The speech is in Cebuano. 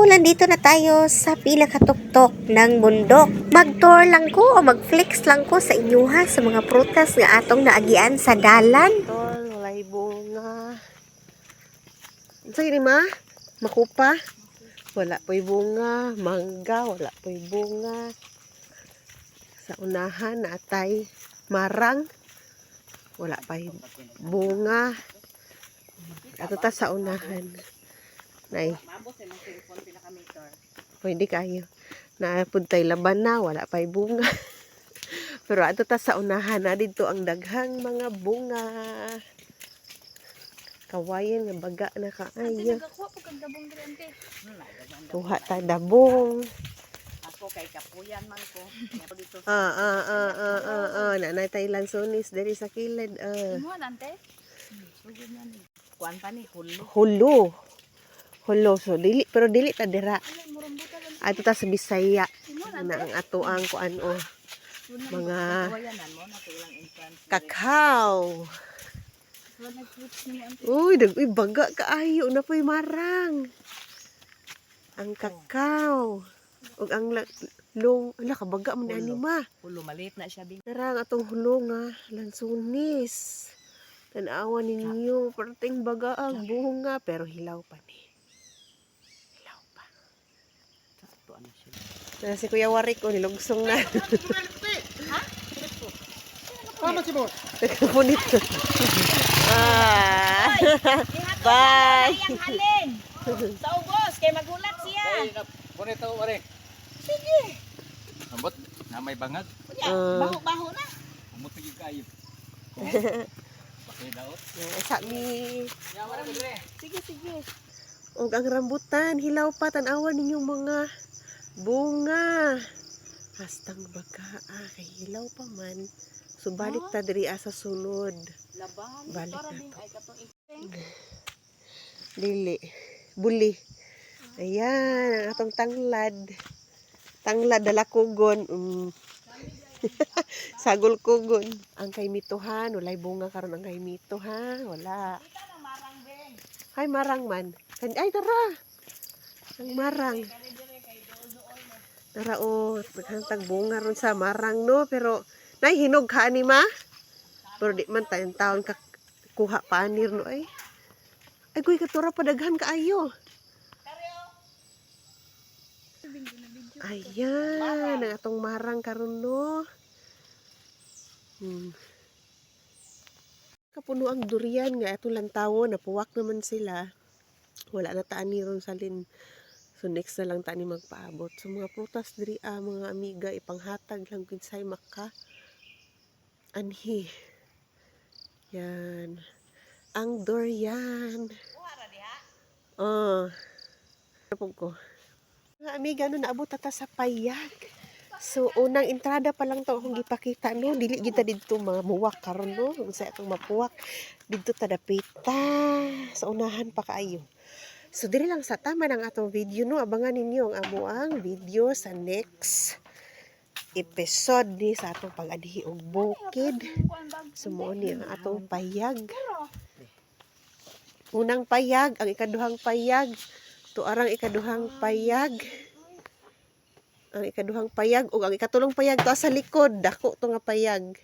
So, nandito na tayo sa pinakatuktok ng bundok. Mag-tour lang ko o mag-flex lang ko sa inyo ha, sa mga prutas nga atong naagian sa dalan. Tol, walay bunga. Unsa ni, ma? Makupa? Wala po'y bunga. Mangga, wala po'y bunga. Sa unahan, natay marang. Wala pa'y bunga. Ato ta sa unahan. Nay. Pwede kayo. Napuntay laban na, wala pa'y bunga. Pero ato ta sa unahan na dito ang daghang mga bunga. Kawayan nga baga na kaayo. Nagakuha po kag dabong diri, ante. Kuha ta dabong. Ako kay kapuyan man ko. Kaya dito. Ah. Nanay tay lansones diri sa kilid. Ah. Imuha na, ante. Kuan pa ni hulo. Hulo. Hulo so dili, pero dili ta dira. Alay murumbutan lang. Ato ta sa Bisaya Imuha na, na ante. ang ato ang kuan o mga Kawayanan mo na ilang entrance. kakao. Wala nag-fruits nimo, ante. Uy, uy, baga kaayo na po'y marang. Ang kakao. Ug ang long, ala kabaga man ni Hulo. ma. Hulo maliit na siya bing. Narang atong hulo nga lansunis. Tanawa ninyo, perting baga ang bunga pero hilaw pa ni. Hilaw pa. Sakto ano siya. Na si Kuya Warik o nilugsong na. Tama si boss. Nagkapunit. Ah. Bye. Ang halin. Sa ubos kay magulat siya. Bonito, pare. Sige. Ambot, na may bangag. Unya, Ah. baho-baho na. Umot gyud kayo. Pakidaot. Sa mi. Ya, wala ko dire. Sige, sige. Og ang rambutan, hilaw pa, tanawan ninyong mga bunga. Hastang baga, ah, kay hilaw pa man. So balik ta diri ah, sa sulod. Laban. Balik Para na bing to. ay katong Dili. Buli. Ayan, ang atong tanglad. Tanglad dalakugon. Sagol kugon. Ang kay mituhan, walay bunga karon ang kay mito ha. Wala. Ay, marang man. Ay, tara. Ang marang. Tara, oh. Naghantag bunga ron sa marang, no? Pero, nay, hinog ka ani, ma? Pero di man tayong taon ka kuha panir, no? Ay, ay, kuy, katura pa daghan kaayo. Ayan, ang atong marang karon no. Kapuno ang durian nga atong lantawo napuwak naman sila. Wala na taan ni ron salin. So next na lang tani magpaabot. So mga prutas diri ah, mga amiga, ipanghatag lang kinsay maka anhi. Yan. Ang durian. Oh. Ano ko? Mga amiga, no, naabot ta sa payag. So, unang entrada pa lang to akong gipakita, no. Dili kita didto mamuwak karon no. Unsa atong mapuwak. Didto ta dapita. Sa unahan pa kaayo. So, diri lang sa tama ng atong video, no. Abangan ninyo ang amoang video sa next episode ni sa atong pag-adhi og bukid. So, mao ni ang atong payag. Unang payag, ang ikaduhang payag, tuarang ikaduhang payag. Ang ikaduhang payag ug ang ikatulong payag to sa likod, dako to nga payag.